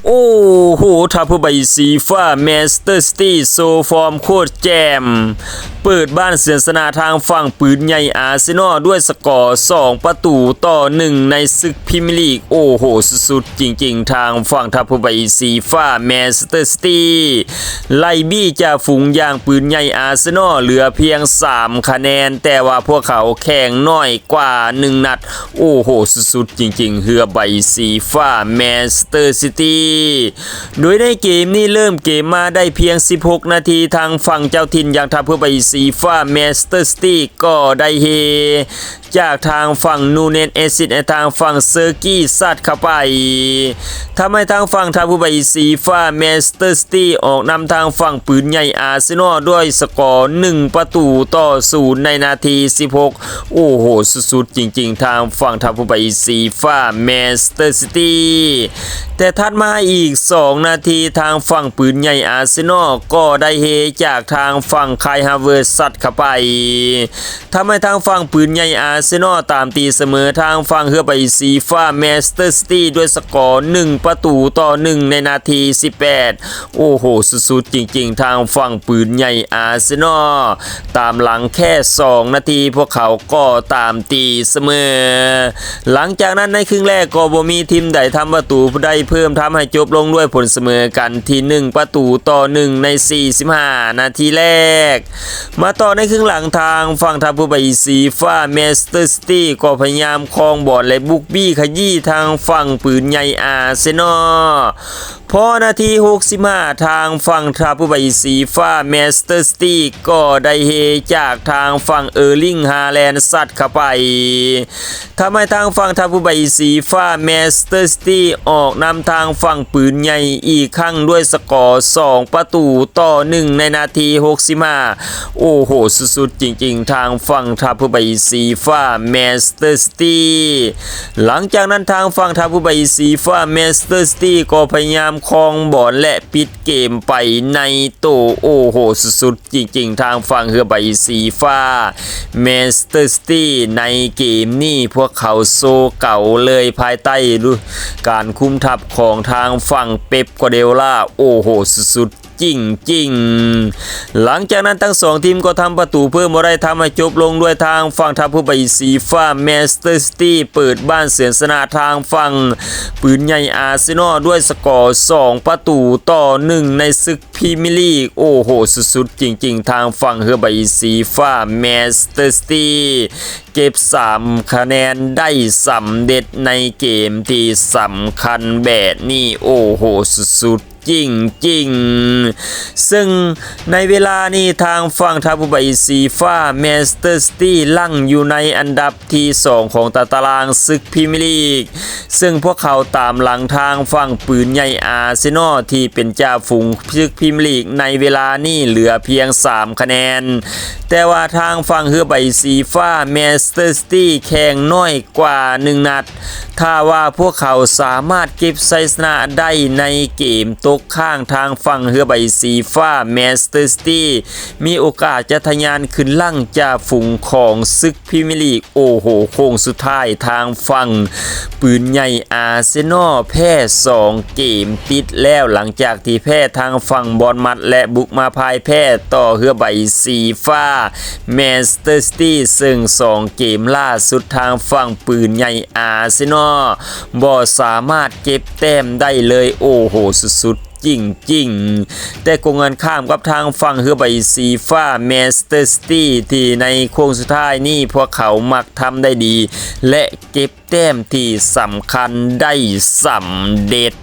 ໂອ້ໂຫ ຖ້າຜູ້ໃບສີຟ້າ ແມນເຊີສເຕີຊິຕີ້ ໂຊຟອມໂຄດແຈ່ມ ເປີດບ້ານເສືອນຊະນະທາງຝັ່ງປືນໃຫຍ່ອາເຊນອລດ້ວຍສະກໍສອງປະຕູຕໍ່ໜຶ່ງໃນສຶກພຣີເມຍລີກ. ໂອ້ໂຫ ສຸດໆຈິງໆ ທາງຝັ່ງຖ້າຜູ້ໃບສີຟ້າ ແມນເຊີສເຕີຊິຕີ້ ໄລ່ບີ້ຈ່າຝູງຢ່າງປືນໃຫຍ່ອາເຊນອລເຫຼືອພຽງສາມຄະແນນ, ແຕ່ວ່າພວກເຂົາແຂ່ງໜ້ອຍກວ່າໜຶ່ງນັດ. ໂອ້ໂຫ ສຸດໆຈິງໆ ເຮືອໃບສີຟ້າ ແມນເຊີສເຕີຊິຕີ້ ໂດຍໃນເກມນີ້ເລີ່ມເກມມາໄດ້ພຽງສິບຫົກນາທີ, ທາງຝັ່ງເຈົ້າຖິ່ນຢ່າງທ່າເຮືອໃບສີຟ້າ ແມນເຊີສເຕີຊິຕີ້ ກໍໄດ້ເຮຈາກທາງຝັ່ງນູເນສ ເອຊິດ ແລະ ທາງຝັ່ງເຊີກີ ຊັດເຂົ້າໄປ ທຳໃຫ້ທາງຝັ່ງທ່າເຮືອໃບສີຟ້າ ແມນເຊີສເຕີຊິຕີ້ ອອກນຳທາງຝັ່ງປືນໃຫຍ່ອາເຊນອລດ້ວຍສະກໍໜຶ່ງປະຕູຕໍ່ສູນໃນນາທີສິບຫົກ. ໂອ້ໂຫ ສຸດໆຈິງໆ ທາງຝັ່ງທ່າເຮືອໃບສີຟ້າ ແມນເຊີສເຕີຊິຕີ້ ແຕ່ຖັດມາອີກສອງນາທີ ທາງຝັ່ງປືນໃຫຍ່ອາເຊນອລກໍໄດ້ເຮຈາກທາງຝັ່ງຄາຍ ຮາເວີດ ຊັດເຂົ້າໄປ ທຳໃຫ້ທາງຝັ່ງປືນໃຫຍ່ອາເຊນອລຕາມຕີສະເໝີທາງຝັ່ງເຮືອໃບສີຟ້າ ແມນເຊີສເຕີຊິຕີ້ ດ້ວຍສະກໍໜຶ່ງປະຕູຕໍ່ໜຶ່ງໃນນາທີສິບແປດ. ໂອ້ໂຫ ສຸດໆຈິງໆ ທາງຝັ່ງປືນໃຫຍ່ອາເຊນອລ ຕາມຫຼັງແຄ່ສອງນາທີ ພວກເຂົາກໍຕາມຕີສະເໝີ. ຫຼັງຈາກນັ້ນໃນຄຶ່ງແລກກໍບໍ່ມີທີມໃດທຳປະຕູໄດ້ເພີ່ມ, ທຳໃຫ້ຈົບລົງດ້ວຍຜົນສະເໝີກັນທີ່ໜຶ່ງປະຕູຕໍ່ໜຶ່ງໃນສີ່ສິບຫ້ານາທີແລກ. ມາຕໍ່ໃນຄຶ່ງຫຼັງ, ທາງຝັ່ງທ່າເຮືອໃບສີຟ້າ ແມນເຊີສເຕີຊິຕີ້ ກໍພະຍາຍາມຄອງບອນ ແລະ ບຸກບີ້ຂະຢີ້ທາງຝັ່ງປືນໃຫຍ່ອາເຊນອລ. ພໍນາທີຫົກສິບຫ້າ ທາງຝັ່ງທ່າເຮືອໃບສີຟ້າ ແມນເຊີສເຕີຊິຕີ້ ກໍໄດ້ເຮຈາກທາງຝັ່ງເອີລິງ ຮາແລນ ຊັດເຂົ້າໄປ ທຳໃຫ້ທາງຝັ່ງທ່າເຮືອໃບສີຟ້າ ແມນເຊີສເຕີຊິຕີ້ ອອກນຳທາງຝັ່ງປືນໃຫຍ່ອີກຄັ້ງດ້ວຍສະກໍສອງປະຕູຕໍ່ໜຶ່ງໃນນາທີຫົກສິບຫ້າ. ໂອ້ໂຫ ສຸດໆຈິງໆ ທາງຝັ່ງທ່າເຮືອໃບສີຟ້າ ແມນເຊີສເຕີຊິຕີ້ ຫຼັງຈາກນັ້ນທາງຝັ່ງທ່າເຮືອໃບສີຟ້າ ແມນເຊີສເຕີຊິຕີ້ ກໍພະຍາຍາມຄອງບອນ ແລະ ປິດເກມໄປໃນໂຕ. ໂອ້ໂຫ ສຸດໆຈິງໆ ທາງຝັ່ງເຮືອໃບສີຟ້າ ແມນເຊີສເຕີຊິຕີ້ ໃນເກມນີ້ພວກເຂົາໂຊເກົ່າເລີຍ ພາຍໃຕ້ການຄຸມທັບຂອງທາງຝັ່ງເປັບ ກວາເດໂອລາ. ໂອ້ໂຫ ສຸດໆ ຈິງໆ ຫຼັງຈາກນັ້ນທັງສອງທີມກໍທຳປະຕູເພີ່ມບໍ່ໄດ້, ທຳໃຫ້ຈົບລົງດ້ວຍທາງຝັ່ງທ່າເຮືອໃບສີຟ້າ ແມນເຊີສເຕີຊິຕີ້ ເປີດບ້ານເສືອນຊະນະທາງຝັ່ງປືນໃຫຍ່ອາເຊນອລດ້ວຍສະກໍສອງປະຕູຕໍ່ໜຶ່ງໃນສຶກພຣີເມຍລີກ. ໂອ້ໂຫ ສຸດໆຈິງໆ ທາງຝັ່ງເຮືອໃບສີຟ້າ ແມນເຊີສເຕີຊິຕີ້ ເກັບສາມຄະແນນໄດ້ສຳເລັດໃນເກມທີ່ສຳຄັນແບບນີ້. ໂອ້ໂຫ ສຸດໆ ຈິງໆ ເຊິ່ງໃນເວລານີ້ທາງຝັ່ງທ່າເຮືອໃບສີຟ້າ ແມນເຊີສເຕີຊິຕີ້ ຫຼັງຢູ່ໃນອັນດັບທີສອງຂອງຕາຕະລາງສຶກພຣີເມຍລີກ, ເຊິ່ງພວກເຂົາຕາມຫຼັງທາງຝັ່ງປືນໃຫຍ່ອາເຊນອລ ທີ່ເປັນຈ່າຝູງ ສຶກພຣີເມຍລີກໃນເວລານີ້ເຫຼືອພຽງສາມຄະແນນ, ແຕ່ວ່າທາງຝັ່ງເຮືອໃບສີຟ້າ ແມນເຊີສເຕີຊິຕີ້ ແຂ່ງໜ້ອຍກວ່າໜຶ່ງນັດ. ຖ້າວ່າພວກເຂົາສາມາດເກັບໄຊຊະນະໄດ້ໃນເກມຕົກຄ້າງ, ທາງຝັ່ງເຮືອໃບສີຟ້າ ແມນເຊີສເຕີຊິຕີ້ ມີໂອກາດຈະທະຍານຂຶ້ນຫຼັງຈ່າຝູງຂອງສຶກພຣີເມຍລີກ. ໂອ້ໂຫ ໂຄ້ງສຸດທ້າຍທາງຝັ່ງປືນໃຫຍ່ອາເຊນອລແພ້ສອງເກມຕິດແລ້ວ, ຫຼັງຈາກທີ່ແພ້ທາງຝັ່ງບອນມັດ ແລະ ບຸກມາພ່າຍແພ້ຕໍ່ເຮືອໃບສີຟ້າ ແມນເຊີສເຕີຊິຕີ້ ເຊິ່ງສອງເກມລ່າສຸດທາງຝັ່ງປືນໃຫຍ່ອາເຊນອລບໍ່ສາມາດເກັບແຕ້ມໄດ້ເລີຍ. ໂອ້ໂຫ ສຸດໆ ຈິງໆ ແຕ່ກົງກັນຂ້າມກັບທາງຝັ່ງເຮືອໃບສີຟ້າ ແມນເຊີສເຕີຊິຕີ້ ທີ່ໃນໂຄ້ງສຸດທ້າຍນີ້ພວກເຂົາມັກທຳໄດ້ດີ ແລະ ເກັບແຕ້ມທີ່ສຳຄັນໄດ້ສຳເລັດ.